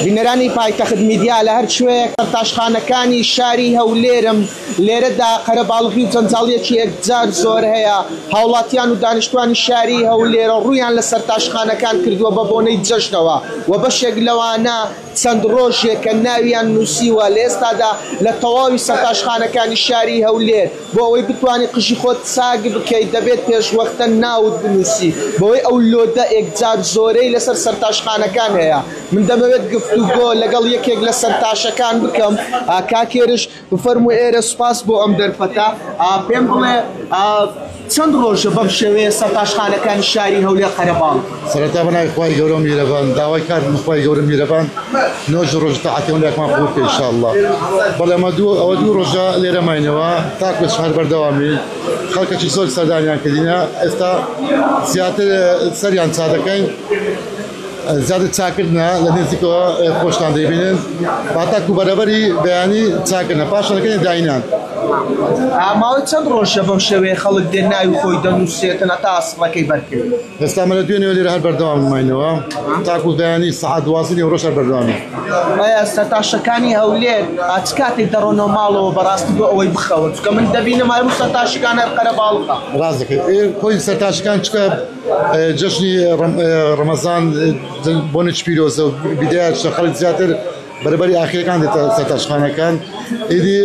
بینەرانی پایتەخت میدیا لە هەر کوێیەک سەرتاشخانەکانی شاری هەولێرم لێرەدا قەرەباڵغی و جەنجاڵیەکی یەکجار زۆر هەیە هاوڵاتیان و دانیشتوانی شاری هەولێرە ڕوویان لە سەرتاشخانەکان کردووە بە بۆنەی جەژنەوە و بەشێک لەوانە چەند ڕۆژێکە ناویان نووسیوە لە ئێستادا لە تەواوی سەرتاشخانەکانی شاری هەولێر بۆ ئەوەی بتوانی قژی خۆت چاک بکەیت دەبێت پێشوەختە ناوت بنووسی بەوەی ئەو لۆدە ئێکجار زۆرەی لەسەر سەرتاشخانەکان هەیە من دەمەوێت گفتوگۆ لەگەڵ یەکێک لە سەرتاشەکان بکەم کاک هێرش بفەرموو ئێرە سوپاس بۆ ئەم دەرفەتە پێم بڵێ چەند ڕۆژە بەم شێوەیە سەرتاشخانەکانی شاری هەولێر قەرەباڵغن؟ سەرەتا بە ناوی خوای گەورە و میرەبان داوای کارم خوای گەورە میرەبان نۆژ ڕۆژ تاعەتی لەکمان قبوڵ بکە ئینشاءاللە بەڵێ ئەمە دوو ئەوە دوو ڕۆژە لێرە ماینەوە تاکو هەر بەردەوامین خەڵکەکی زۆر سەردانیان کردینە ئێستا زیاتر سەریان چا دەکەین زیاتر چاکردنە لە نزیکەوە خۆشتان دەیبینن با تاکو بەرەبەری بەیانی چاکردنە پاشان دەکەینە داینان. ماوەی چەند ڕۆژە بەم شێوەیە خەڵک دێت ناوی خۆی دەنووسێتن هەتا ئاسڵەکەی بەرکەوێت؟ ئێستا ئەمە لە دوێنێوە لێرە هەر بەردەوام ماینەوە تاکو بەیانی سەعات 12 نیوەڕۆش هەر بەردەوامین. ئایا سەرتاشەکانی هەولێر چ کاتێک دەڕۆنەوە ماڵەوە بەڕاستی بۆ ئەوەی بخەون؟ چونکە من دەبینم هەموو سەرتاشەکان هەر قەرەباڵغە. ڕاست دەکەی خۆی سەرتاشەکان چکە جەژنی ڕەمەزان بۆنێکی پیرۆزە و بیدایەتشە خەڵک زیاتر بەرەبەری ئاخیرەکان دێتە سەرتاشخانەکان ئیدی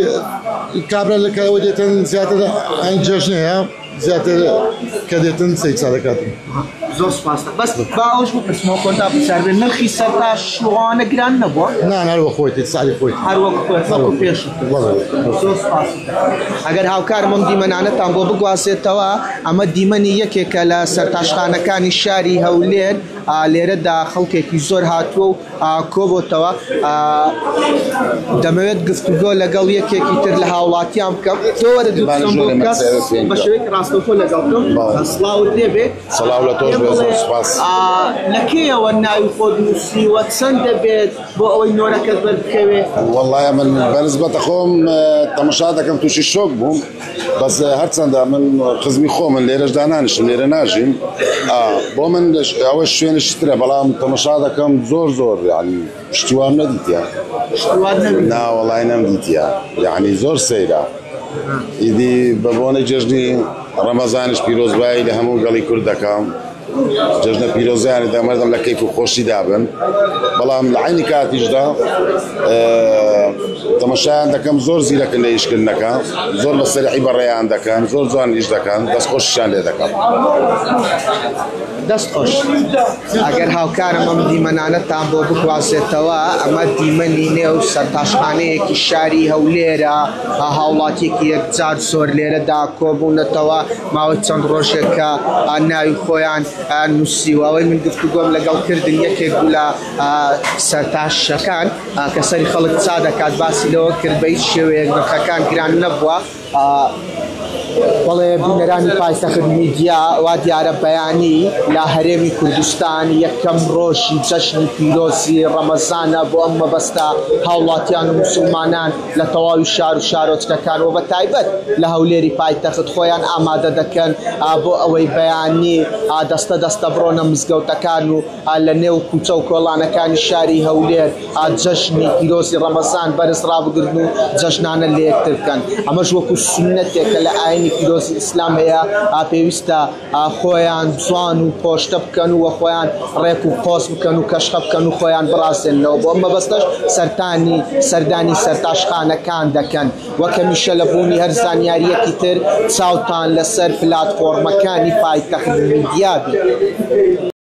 کابرا لە کەەوە دێتن زیاتر ئەین جەژنەیە زیاتر کە دێتن سەی چا دەکاتن. زۆر سپاس بەس با ئەوش بپرسمەوە کۆتا پرسیار بێ نرخی سەرتاش شوانە گران نەبووە؟ نا هەر وەک خۆیتی سعری خۆیتی هەر وەک خۆی وەکو پێشوو زۆر سپاس. ئەگەر هاوکارم ئەم دیمەنانەتان بۆ بگوازێتەوە ئەمە دیمەنی یەکێکە لە سەرتاشخانەکانی شاری هەولێر لێرەدا خەڵکێکی زۆر هاتووە و کۆبۆتەوە دەمەوێت گفتوگۆ لەگەڵ یەکێکی تر لە هاوڵاتیان بکەم تۆ وەرە دوو قسەم بۆ بکە بە شێوەیەکی ڕاستەوخۆ لەگەڵ بکەم سڵاوت لێبێ سڵاو لە تۆش بێ زۆر سوپاس. لە کەیەوە ناوی خۆت نووسیوە چەند دەبێت بۆ ئەوەی نۆرەکەت بەر بکەوێ؟ وەڵای من بە نسبەتە خۆم تەمەشا دەکەم تووشی شۆک بووم بەس هەرچەندە من خزمی خۆمن لێرەش دانانیشم لێرە ناژیم بۆ من ئەوە شوێنش ترە بەڵام تەمەشا دەکەم زۆر زۆر یعنی شتیوام نەدیتە نا وەڵای نەمدیتە یعنی زۆر سەیرە ئیدی بە بۆنەی جەژنی ڕەمەزانیش پیرۆزبایی لە هەموو گەڵی کورد دەکەم جەژنە پیرۆزیانی دەمەردەم لە کەیف و خۆشیدا بن بەڵام لە عینی کاتیشدا تەمەشایان دەکەم زۆر زیرەکن لە ئیشکردنەکە زۆر بە سەرعی بەڕێیان دەکەن زۆر جوان ئیش دەکەن دەست خۆشیان لێ دەکەم. دەست خۆش ئەگەر هاوکارم ئەم دیمەنانەتان بۆ بگوازێتەوە ئەمە دیمەنی نێو سەرتاشخانەیەکی شاری هەولێرە هاوڵاتیەکی یەکجار زۆر لێرەدا کۆبوونەتەوە ماوەی چەند ڕۆژێکە ناوی خۆیان نووسیوە ئەوەی من گفتوگۆم لەگەڵ کردن یەکێک بوو لە سەرتاشەکان کە سەری خەڵک چا دەکات باسی لەوە کرد بە هیچ شێوەیەک نرخەکان گران نەبووە. بەڵێ بینەرانی پایتەخت میدیا، وا دیارە بەیانی لە هەرێمی کوردستان یەکەم ڕۆژی جەژنی پیرۆزی ڕەمەزانە، بۆ ئەم مەبەستە هاوڵاتیان و موسڵمانان لە تەواوی شار و شارۆچکەکان و بە تایبەت لە هەولێری پایتەخت خۆیان ئامادە دەکەن بۆ ئەوەی بەیانی دەستە دەستە بڕۆنە مزگەوتەکان و لە نێو کوچە و کۆڵانەکانی شاری هەولێر جەژنی پیرۆزی ڕەمەزان بەرز ڕابگرن و جەژنانە لە یەکتر بکەن، ئەمەش وەکو سوننەتێک کە لە ئاینی پیرۆزی ئیسلام هەیە پێویستە خۆیان جوان و پۆشتە بکەن و خۆیان ڕێک و قۆز بکەن و کەشخە بکەن و خۆیان بڕازێننەوە، بۆ ئەم مەبەستەش سەرتانی سەردانی سەرتاشخانەکان دەکەن. وەک هەمیشە لە بوونی هەر زانیارییەکی تر چاوتان لەسەر پلاتفۆڕمەکانی پایتەخت میدیا بێت.